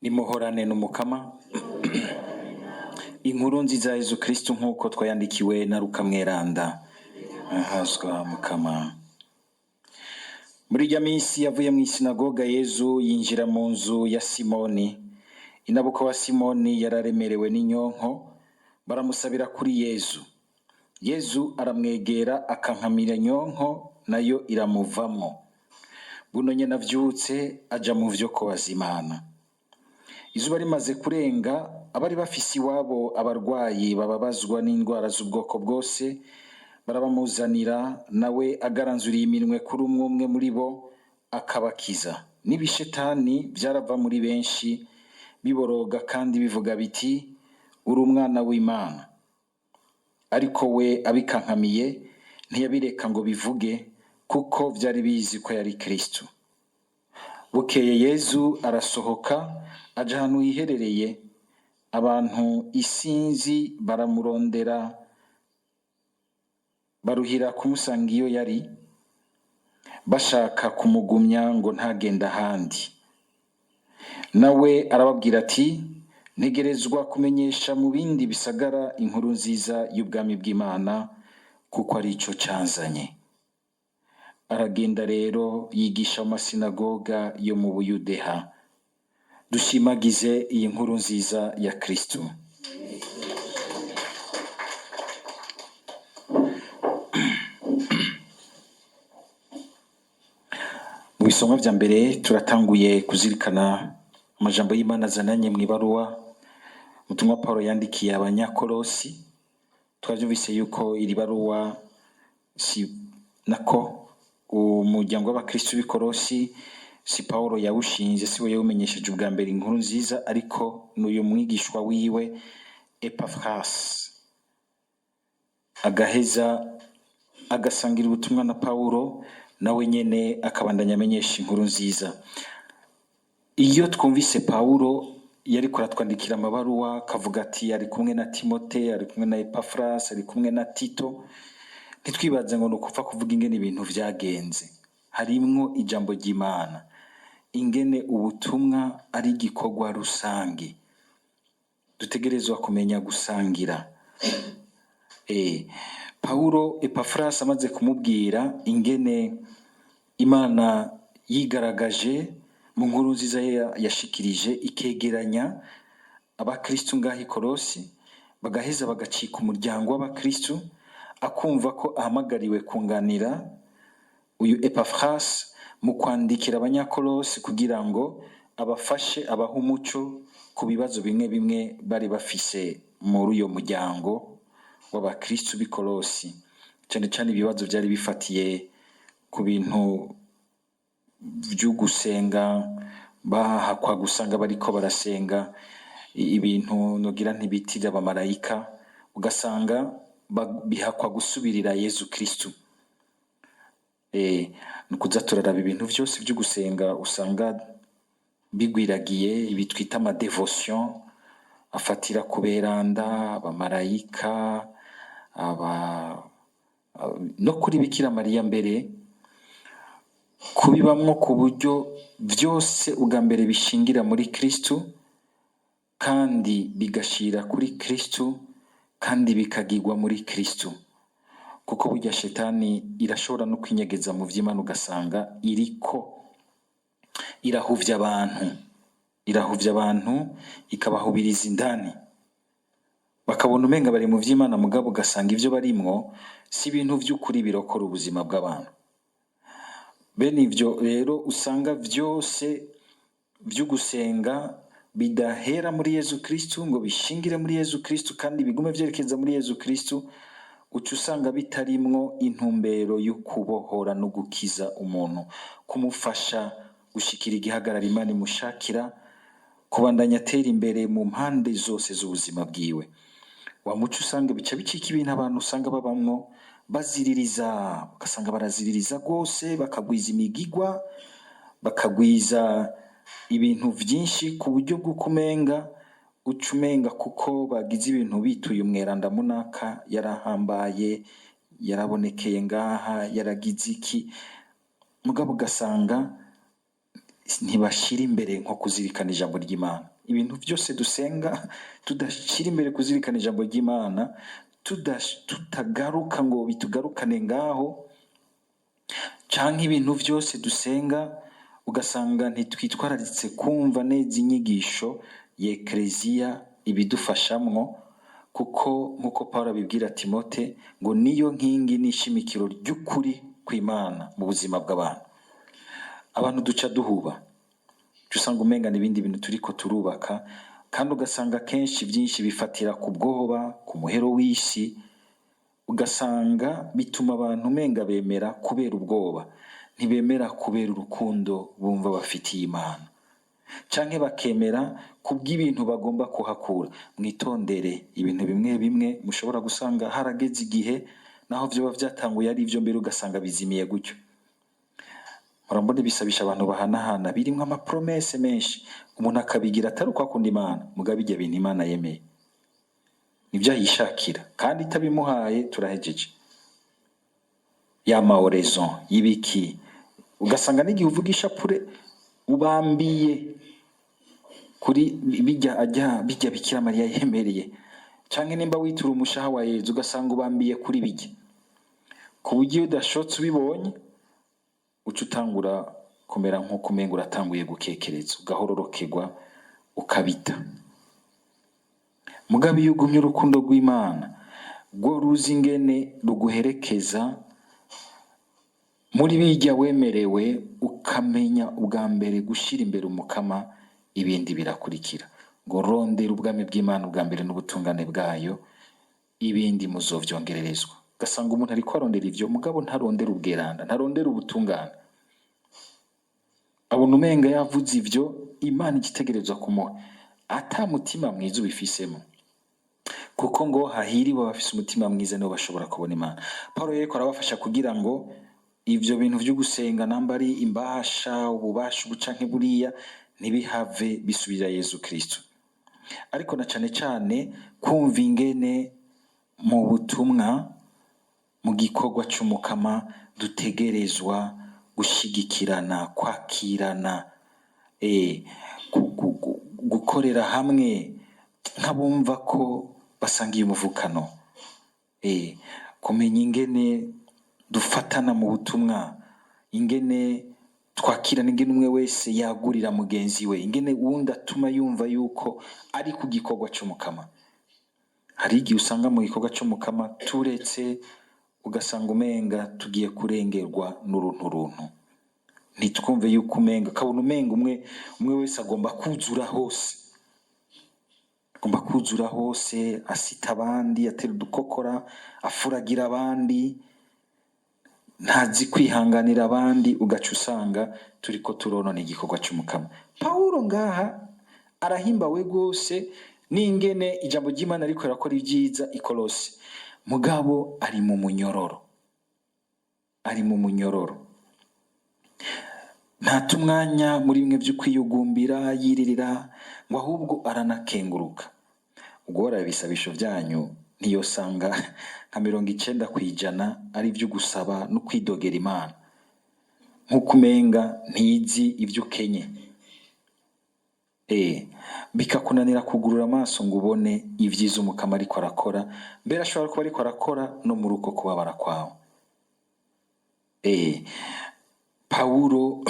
Nimuhorane n'Umukama. Inkuru nziza ya Yezu Kristu nk'uko twayandikiwe na Luka Mweranda. Ahazwa Mukama. Muri irya minsi yavuye mw'isinagoga, Yezu yinjira mu nzu ya Simoni. Inabuko wa Simoni yararemerewe n'inyonko, baramusabira kuri Yezu. Yezu aramwegera, akankamira nyonko, nayo iramuvamwo. Buno nyene avyutse aja mu vyo kubaza Imana. Izuba rimaze kurenga, abari bafise iwabo abarwayi bababazwa n'indwara z'ubwoko bwose barabamuzanira, nawe agaranzuriye iminwe kuri umwe umwe muri bo akabakiza. N'ibishetani vyarava muri benshi biboroga kandi bivuga biti: "Uri umwana w'Imana." Ariko we abikankamiye ntiyabireka ngo bivuge, kuko vyari bizi ko yari Kristo. Bukeye Yezu arasohoka aja ahantu hiherereye, abantu isinzi baramurondera, baruhira kumusanga iyo yari, bashaka kumugumya ngo ntagende ahandi. Nawe arababwira ati: "Ntegerezwa kumenyesha mu bindi bisagara inkuru nziza y'ubwami bw'Imana, kuko arico canzanye." Aragenda rero yigisha mu masinagoga yo mu Buyudeha. Dushimagize iyi nkuru nziza ya Kristo. Mu bisomwa vya mbere turatanguye kuzirikana amajambo y'Imana azananye mw'ibaruwa Mutumwa Paulo yandikiye Abanyakolosi. Twavyumvise yuko iri baruwa si nako umuryango w'abakristo b'i Kolosi si Paulo yawushinze, si we yawumenyesheje ubwa mbere inkuru nziza, ariko n'uyu mwigishwa wiwe Epafras agaheza agasangira ubutumwa na Paulo, nawe nyene akabandanya amenyesha inkuru nziza. Iyo twumvise Paulo yariko aratwandikira amabaruwa akavuga ati ari kumwe na Timote, ari kumwe na Epafras, ari kumwe na Tito, ntitwibaze ngo ni ukupfa kuvuga ingene ibintu vyagenze. Harimwo ijambo ry'Imana, ingene ubutumwa ari igikorwa rusange dutegerezwa kumenya gusangira. Paulo Epafras amaze kumubwira ingene Imana yigaragaje mu nkuru nziza yashikirije, ikegeranya abakristu ngaho i Kolosi, bagaheza bagacika umuryango w'abakristu, akumva ko ahamagariwe kunganira uyu Epafras mu kwandikira Abanyakolosi kugira ngo abafashe, abahe umuco ku bibazo bimwe bimwe bari bafise muri uyo muryango w'abakristu b'i Kolosi, cane cane ibibazo vyari bifatiye ku bintu vy'ugusenga, bahakwa gusanga bariko barasenga ibintu nogira ntibitirira abamarayika, ugasanga bihakwa gusubirira Yezu Kristu. Nukuza turaraba ibintu vyose vy'ugusenga usanga bigwiragiye, ibi twita ama devotion afatira ku beranda, abamarayika, aba no kuri Bikira Mariya mbere, kubibamwo ku buryo vyose ubwa mbere bishingira muri Kristu, kandi bigashira kuri Kristu, kandi bikagirwa muri Kristu. Kuko burya shetani irashobora no kwinyegeza mu vy'Imana, ugasanga iriko irahuvya abantu, irahuvya abantu ikabahubiriza indani, bakabona umenga bari mu vy'Imana, mugabo ugasanga ivyo barimwo si ibintu vy'ukuri birokora ubuzima bw'abantu. Bene ivyo rero usanga vyose vy'ugusenga bidahera muri Yezu Kristu ngo bishingire muri Yezu Kristu kandi bigume vyerekeza muri Yezu Kristu, uca usanga bitarimwo intumbero yo kubohora no gukiza umuntu, kumufasha gushikira igihagararo Imana imushakira, kubandanya atera imbere mu mpande zose z'ubuzima bwiwe. Wa muco usanga bica bicika ibintu abantu usanga babamwo baziririza, ugasanga baraziririza rwose, bakagwiza imigigwa, bakagwiza ibintu vyinshi ku buryo bw'ukumenga uca umenga kuko bagize ibintu bituye umweranda munaka, yarahambaye, yarabonekeye ngaha, yaragize iki, mugabo ugasanga Ntibashira imbere nko kuzirikana ijambo ry'Imana. Ibintu byose dusenga tudashyira imbere kuzirikana ijambo ry'Imana, tutagaruka ngo bitugarukane ngaho, canke ibintu byose dusenga ugasanga ntitwitwararitse kumva neza inyigisho ya Ekleziya ibidufashamwo, kuko nk'uko Pawulo abibwira Timote ngo niyo nkingi n'ishimikiro ry'ukuri kw'Imana mu buzima bw'abantu. Abantu duca duhuba, uca usanga umenga n'ibindi bintu turiko turubaka, kandi ugasanga kenshi byinshi bifatira ku bwoba, ku muhero w'isi, ugasanga bituma abantu umenga bemera kubera ubwoba, ntibemera kubera urukundo bumva bafitiye Imana, canke bakemera kubw'ibintu bagomba kuhakura. Mwitondere ibintu bimwe bimwe mushobora gusanga harageze igihe, naho vyoba vyatanguye ari ivyo mbere, ugasanga bizimiye gutyo. Murambona ibisabisha abantu bahanahana birimwo ama promesses menshi, umuntu akabigira atari uko akunda Imana, mugabo ibyo bintu Imana yemeye nibyo ayishakira, kandi itabimuhaye turahejeje. Ya ma oraisons y'ibiki, ugasanga n'igihe uvuga ishapure ubambiye kuri bijya ajya bijya Bikira Mariya yemereye, canke nimba witura umushaha wa Yezu ugasanga ubambiye kuri bijya, ku buryo iyo udashotse ubibonye uca utangura kumera nk'uko umenga uratanguye gukekereza, ugahororokerwa, ukabita. Mugabo iyo ugumye urukundo rw'Imana, rwo ruzi ingene ruguherekeza muri bijya wemerewe, ukamenya ubwa mbere gushira imbere Umukama, ibindi birakurikira. Ngo rondera ubwami bw'Imana ubwa mbere n'ubutungane bwayo, ibindi muzovyongererezwa. Ugasanga umuntu ariko arondera ivyo, mugabo ntarondera ubweranda, ntarondera ubutungane. Abona umenga yavuze ivyo, Imana igitegerezwa kumuha, ata mutima mwiza ubifisemo, kuko ngo hahiriwe abafise umutima mwiza, nibo bashobora kubona Imana. Paul yeriko arabafasha kugira ngo ivyo bintu vyo gusenga, namba ari imbasha, ububasha ubu canke buriya, ntibihave bisubira Yezu Kristo, ariko na cane cane kumva ingene mu butumwa, mu gikorwa c'Umukama, dutegerezwa gushigikirana, kwakirana, gukorera hamwe nk'abumva ko basangiye umuvukano, kumenya ingene dufatana mu butumwa, ingene twakirana, ingene umwe wese yagurira mugenzi we, ingene uwundi atuma yumva yuko ari ku gikorwa c'Umukama. Hari igihe usanga mu gikorwa c'Umukama turetse, ugasanga umenga tugiye kurengerwa n'uruntu runtu, ntitwumve yuko umenga, ukabona umenga umwe umwe wese agomba kuzura hose, agomba kuzura hose, asita abandi, atera udukokora, afuragira abandi, ntazi kwihanganira abandi, ugaca usanga turiko turonona igikorwa c'Umukama. Pawulo ngaha arahimbawe rwose n'ingene ijambo ry'Imana ariko rirakora ibyiza i Kolosi, mugabo ari mu munyororo, ari mu munyororo, ntata umwanya muri bimwe vyo kwiyugumbira yiririra, ngo ahubwo aranakenguruka. Ubwo ibisabisho vyanyu ntiyosanga nka 90% ari ivyo gusaba no kwidogera Imana, nk'uko umenga ntizi ivyo ukenye, bikakunanira kugurura amaso ngo ubone ivyiza Umukama ariko arakora, mbere ashobora kuba ariko arakora no muri uko kubabara kwawe. Pawulo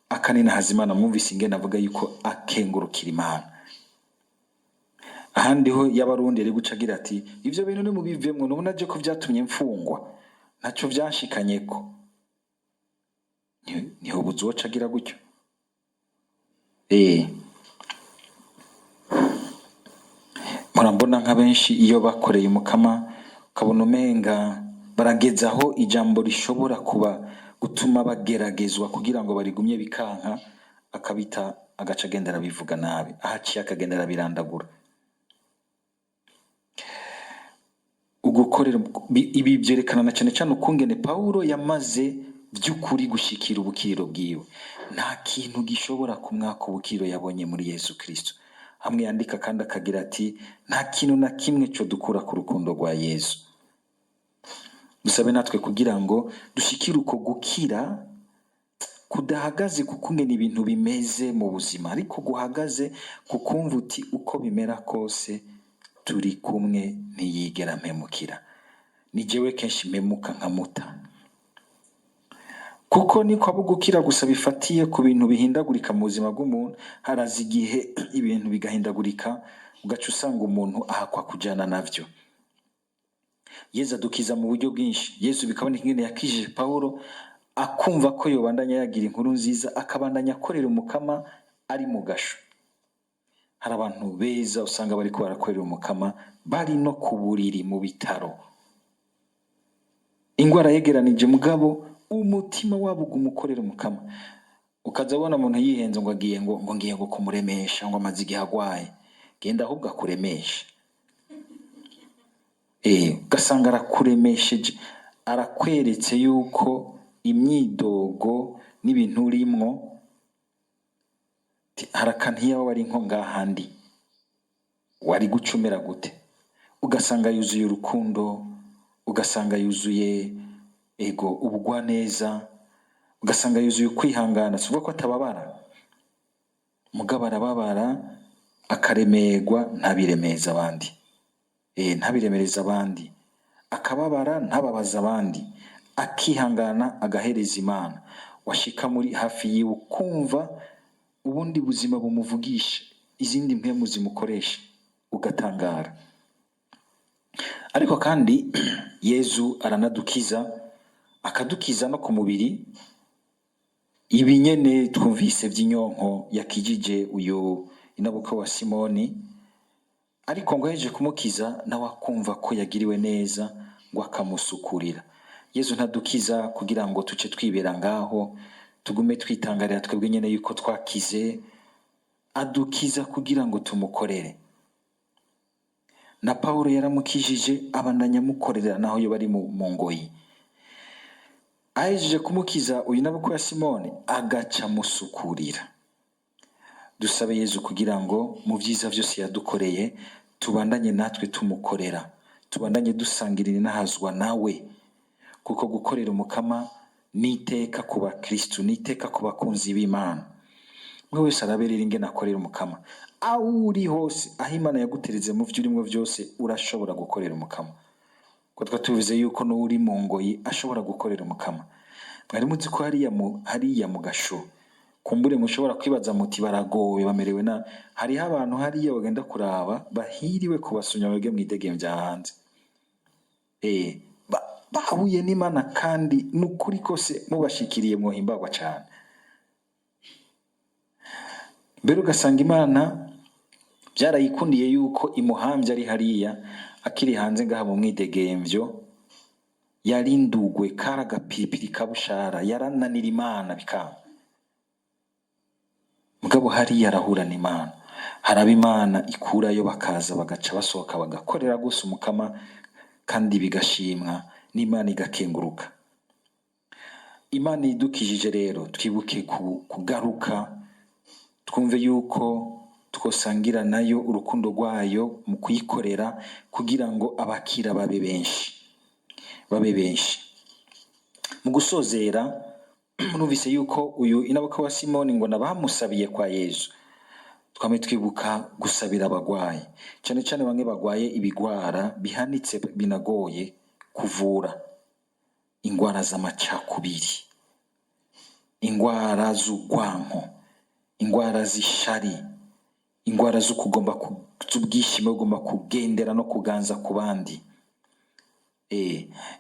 akanina Hazimana, mwumvise ingene avuga yuko akengurukira Imana. Ahandi ho y'abarundi yari guca agira ati: "Ivyo bintu nimubivemwo, nubona je ko vyatumye mfungwa, ntaco vyanshikanyeko." Niho buzi uwoca agira gutyo. Murambona nka benshi iyo bakoreye Umukama, ukabona umenga barageze aho ijambo rishobora kuba gutuma bageragezwa kugira ngo barigumye, bikanka, akabita, agaca agenda arabivuga nabi, aho aciye akagenda arabirandagura. Ugukorera ibi vyerekana na cane cane ukungene Pawulo yamaze vy'ukuri gushikira ubukiriro bwiwe. Nta kintu gishobora kumwaka ubukiriro yabonye muri Yesu Kristo. Hamwe yandika kandi akagira ati: "Nta kintu na kimwe co dukura ku rukundo rwa Yesu." Dusabe natwe kugira ngo dushikire uko gukira. Kudahagaze ku kungene ibintu bimeze mu buzima, ariko guhagaze ku kumva uti uko bimera kose turi kumwe, ntiyigera mpemukira. Ni jewe kenshi mpemuka nkamuta, kuko niko abo gukira gusa bifatiye ku bintu bihindagurika mu buzima bw'umuntu. Haraza igihe ibintu bigahindagurika, ugaca usanga umuntu ahakwa kujana navyo. Yezu adukiza mu buryo bwinshi. Yezu bikaboneka ingene yakijije Pawulo, akumva ko yobandanya yagira inkuru nziza, akabandanya akorera Umukama ari mu gasho. Hari abantu beza usanga bariko barakorera Umukama bari no ku buriri mu bitaro, ingwara yegeranije, mugabo umutima wabo uguma ukorera Umukama. Ukaza ubona umuntu yihenze ngo agiye ngo ngiye ngo kumuremesha, ngo amaze igihe agwaye. Genda ahubwo akuremesha. Ugasanga arakuremesheje, arakweretse yuko imyidogo n'ibintu urimwo hari akantu iyaba wari nko ngahandi wari gucumera gute. Ugasanga yuzuye urukundo, ugasanga yuzuye ego ubugwaneza, ugasanga yuzuye ukwihangana. Si ukuvuga ko atababara, mugabo arababara akaremerwa, ntabiremeza abandi, ntabiremereza abandi, akababara ntababaza abandi, akihangana agahereza Imana. Washika muri hafi yiwe ukumva ubundi buzima bumuvugisha, izindi mpemu zimukoresha, ugatangara. Ariko kandi Yezu aranadukiza, akadukiza no ku mubiri. Ibi nyene twumvise vy'inyonko yakijije uyu inabukwe wa Simoni, ariko ngo ahejeje kumukiza nawe akumva ko yagiriwe neza, ngo akamusukurira. Yezu ntadukiza kugira ngo tuce twibera ngaho, tugume twitangarira twebwe nyene yuko twakize. Adukiza kugira ngo tumukorere. Na Pawulo yaramukijije, abandanya amukorera naho yo bari mu ngoyi. Ahejeje kumukiza uyu nabukwe wa Simoni, agaca amusukurira. Dusabe Yezu kugira ngo mu vyiza vyose yadukoreye tubandanye natwe tumukorera, tubandanye dusangirira inahazwa nawe, kuko gukorera Umukama ni iteka ku bakristu, ni iteka ku bakunzi b'Imana. Umwe wese araberera ingene akorera Umukama. Aho uri hose, aho Imana yagutereze, mu vyo urimwo vyose, urashobora gukorera Umukama. Ko twa tuvuze yuko n'uri mu ngoyi ashobora gukorera Umukama. Mwari muzi ko hariya mu gasho, kumbure mushobora kwibaza muti baragowe, bamerewe na hariho abantu hariya bagenda kuraba bahiriwe kubasunya bage mwidegembya hanze, bahuye n'Imana, kandi nukuri kose mubashikiriye mwohimbagwa cane. Mbere ugasanga Imana byarayikundiye yuko imuhamvye ari hariya, akiri hanze ngaha mu mwidegemvyo. Yarindugwe kari agapiripiri kabushara, yarananira Imana bikanga, mugabo hariya arahura n'Imana. Haraba Imana ikurayo, bakaza bagaca basohoka bagakorera gusa Umukama, kandi bigashimwa n'Imana, igakenguruka. Imana idukijije rero, twibuke kugaruka, twumve yuko twosangira nayo urukundo rwayo mu kuyikorera, kugira ngo abakira babe benshi, babe benshi. Mu gusozera, murumvise yuko uyu inabukwe wa Simoni ngo nabamusabiye kwa Yezu. Twame twibuka gusabira abagwayi, cane cane bamwe bagwaye ibigwara bihanitse binagoye kuvura: ingwara z'amacakubiri, ingwara z'urwanko, ingwara z'ishari, ingwara z'ukugomba z'ubwishime, ugomba kugendera no kuganza ku bandi,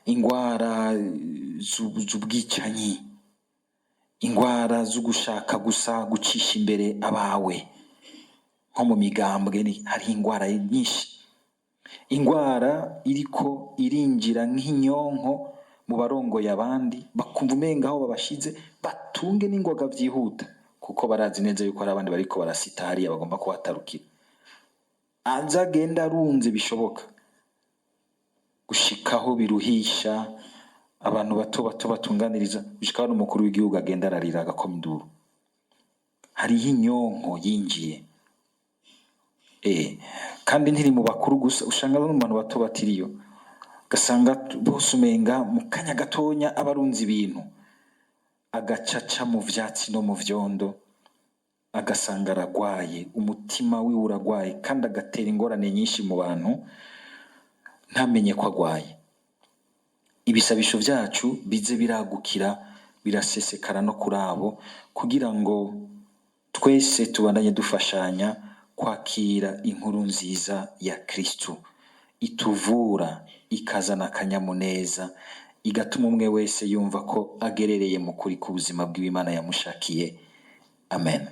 ingwara z'ubwicanyi, ingwara z'ugushaka gusa gucisha imbere abawe, nko mu migambwe hariho ingwara nyinshi, ingwara iriko irinjira nk'inyonko mu barongoye abandi, bakumva umenga aho babashize batunge n'ingoga vyihuta, kuko barazi neza yuko hari abandi bariko barasita hariya bagomba kuhatarukira. Aza agenda arunze bishoboka gushikaho biruhisha abantu bato bato batunganiriza, gushikaho n'umukuru w'igihugu agenda ararira, agakoma induru. Hariho inyonko yinjiye, kandi ntiri mu bakuru gusa, usanga no mu bantu bato batiriyo, ugasanga bose umenga mu kanya gatonya aba arunze ibintu. Agaca aca mu vyatsi no mu vyondo, agasanga aragwaye, umutima wiwe uragwaye, kandi agatera ingorane nyinshi mu bantu, ntamenye ko agwaye. Ibisabisho vyacu bize biragukira, birasesekara no kuri abo, kugira ngo twese tubandanye dufashanya kwakira inkuru nziza ya Kristu ituvura, ikazana akanyamuneza, igatuma umwe wese yumva ko agerereye mu kuri k'ubuzima bw'Imana yamushakiye. Amen.